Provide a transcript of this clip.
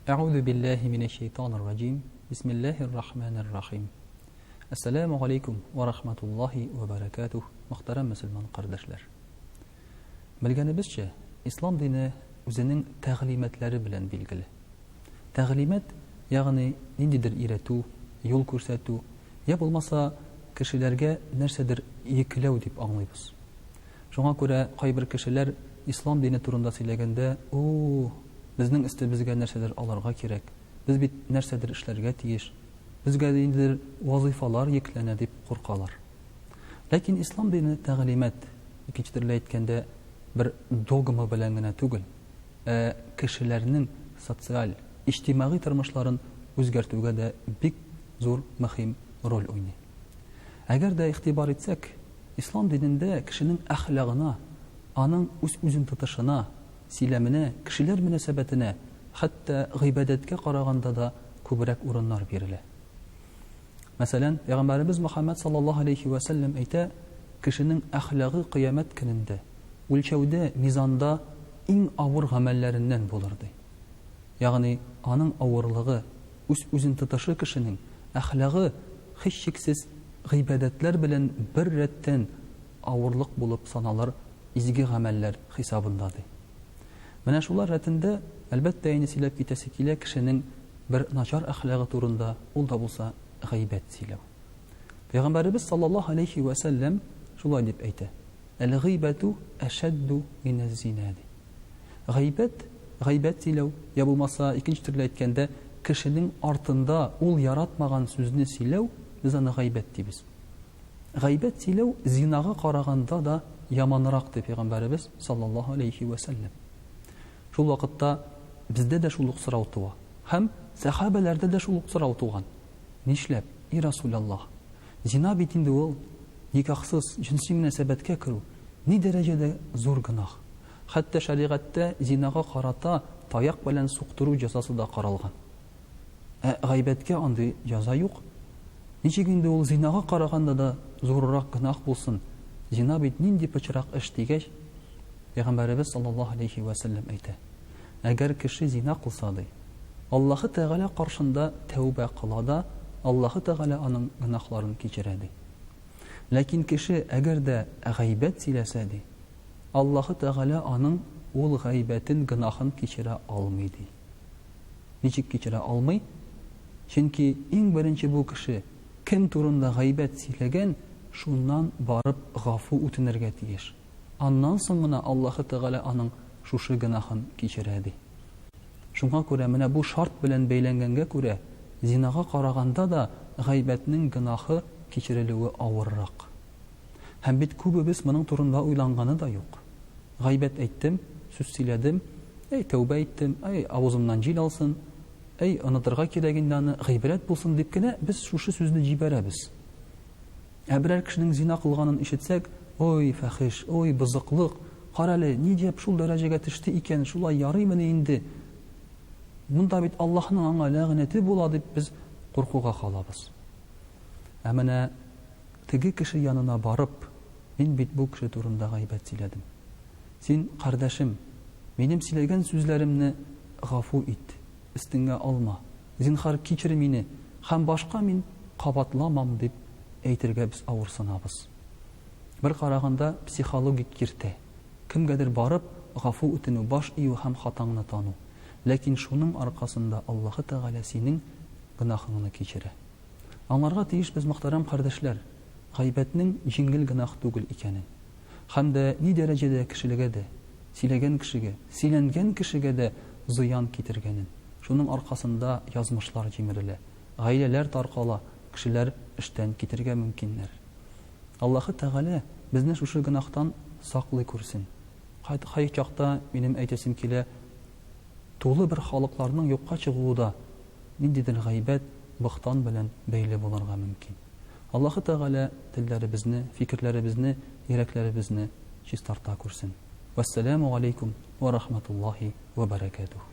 Әгъузу биллаһи минәш шәйтанир раҗим. Бисмиллаһир рахманир рахим. Әссәламү галәйкүм вә рахматуллаһи вә бәрәкәтүһ, мөхтәрәм мөселман кардәшләр. Белгәнебезчә, ислам дине үзенең тәгълиматлары белән билгеле. Тәгълимат, ягъни ниндидер өйрәтү, юл күрсәтү, я булмаса кешеләргә нәрсәдер йөкләү дип аңлыйбыз. Шуңа күрә кайбер кешеләр ислам дине турында сөйләгәндә, О, безнең өстебезгә нәрсәдер алырга кирәк, без бит нәрсәдер эшләргә тиеш, безгә ниндидер вазыйфалар йөкләнә, дип куркалар. Ләкин ислам дине тәгълимат, икенче төрле әйткәндә, бер догма белән генә түгел, ә кешеләрнең социаль, иҗтимагый тормышларын үзгәртүгә дә бик зур мөһим роль уйный. Әгәр дә игътибар итсәк, ислам динендә кешенең әхлагына, аның үз-үзен тотышына, сөйләменә, кешеләр мөнәсәбәтенә, хәтта гыйбадәткә караганда да күбрәк урыннар бирелә. Мәсәлән, Пәйгамбәребез Мөхәммәд саллаллаһу алейһи вә сәлләм әйтә, кешенең әхлагы кыямәт көнендә, үлчәүдә, мизанда иң авыр гамәлләреннән булыр, ди. Ягъни, аның авырлыгы, үз-үзен тотышы кешенең әхлагы, һичшиксез, гыйбадәтләр белән бер рәттән авырлык булып саналыр изге гамәлләр хисабында, ди. Менә шулар рәтендә, әлбәттә инде, сөйләп китәсе килә кешенең бер начар әхлагы турында, ул да булса гайбәт сөйләү. Пәйгамбәребез саллаллаһу алейһи вә сәлләм шулай дип әйтә, Әл-гыйбәтү әшәддү минәз-зина, ди. Гайбәт, гайбәт сөйләү, я булмаса, икенче төрле әйткәндә, кешенең артында ул яратмаган сүзне сөйләү, без аны гайбәт дибез. Гайбәт сөйләү зинага караганда да яманрак, ди пәйгамбәребез саллаллаһу алейһи вә сәлләм. Шул вакытта бездә дә шул ук сорау туа. Һәм сәхабәләрдә дә шул ук сорау туган. Нишләп, и Расүләллаһ? Зина бит инде ул, никахсыз җенси мөнәсәбәткә керү, ни дәрәҗәдә зур гөнаһ. Хәтта шәригатьтә зинага карата таяк белән суктыру җәзасы да каралган. Ә гайбәткә андый җәза юк. Ничек инде ул зинага караганда да зуррак гөнаһ булсын? Зина бит нинди пычрак эш, дигәч, Пәйгамбәребез саллаллаһу алейһи вә сәлләм әйтә, Әгәр кеше зина кылса, ди, Аллаһы Тәгалә каршында тәүбә кыла да, Аллаһы Тәгалә аның гөнаһларын кичерә, ди. Ләкин кеше әгәр дә гайбәт сөйләсә, ди, Аллаһы Тәгалә аның ул гайбәтен, гөнаһын кичерә алмый, ди. Ничек кичерә алмый? Чөнки иң беренче бу кеше кем турында гайбәт сөйләгән, шуннан барып гафу үтенергә тиеш. Аннан соң гына Аллаһы Тәгалә аның шушы гөнаһын кичерә, ди. Шуңа күрә менә бу шарт белән бәйләнгәнгә күрә, зинага караганда да гайбәтнең гөнаһы кичерелүе авыррак. Һәм бит күбебез моның турында уйланганы да юк. Гайбәт әйттем, сүз сөйләдем, әй, тәүбә иттем, әй, авызымнан җил алсын, әй, онытырга кирәк инде аны, гыйбрәт булсын дип кенә без шушы сүзне җибәрәбез. Ә берәр кешенең зина кылганын ишетсәк, ой, фәхиш, ой, бозыклык, карале, ни дип шул дәрәҗәгә төште икән, шулай ярыймыни инде? Монда бит Аллаһның аңа ләгънәте була дип без куркуга калабыз. Ә менә теге кеше янына барып, мин бит бу кеше турында гайбәт сөйләдем. Син, кардәшем, минем сөйләгән сүзләремне гафу ит. Өстеңә алма, зинһар кичер мине һәм башка мин кабатламам, дип әйтергә без авырсынабыз. Бер караганда, психологик киртә. Кемгәдер барып, гафу үтенү, баш ию һәм хатаңны тану. Ләкин шуның аркасында Аллаһы Тәгалә синең гөнаһыңны кичерә. Аңларга тиешбез, мөхтәрәм кардәшләр, гайбәтнең җиңел гөнаһ түгел икәнен. Һәм дә ни дәрәҗәдә кешелегә дә, сөйләгән кешегә, сөйләнгән кешегә дә зыян китергәнен. Шуның аркасында язмышлар җимерелә, гаиләләр таркала, кешеләр эштән китергә мөмкиннәр. Аллаһы Тәгалә безне шушы гөнаһтан саклый күрсен. Кайчакта, минем әйтәсем килә, тулы бер халыкларның юкка чыгуы да ниндидер гайбәт, бохтан белән бәйле булырга мөмкин. Аллаһы Тәгалә телләребезне, фикерләребезне, йөрәкләребезне чистарта күрсен. Вәссәламү галәйкүм вә рахматуллаһи вә бәрәкәтүһ.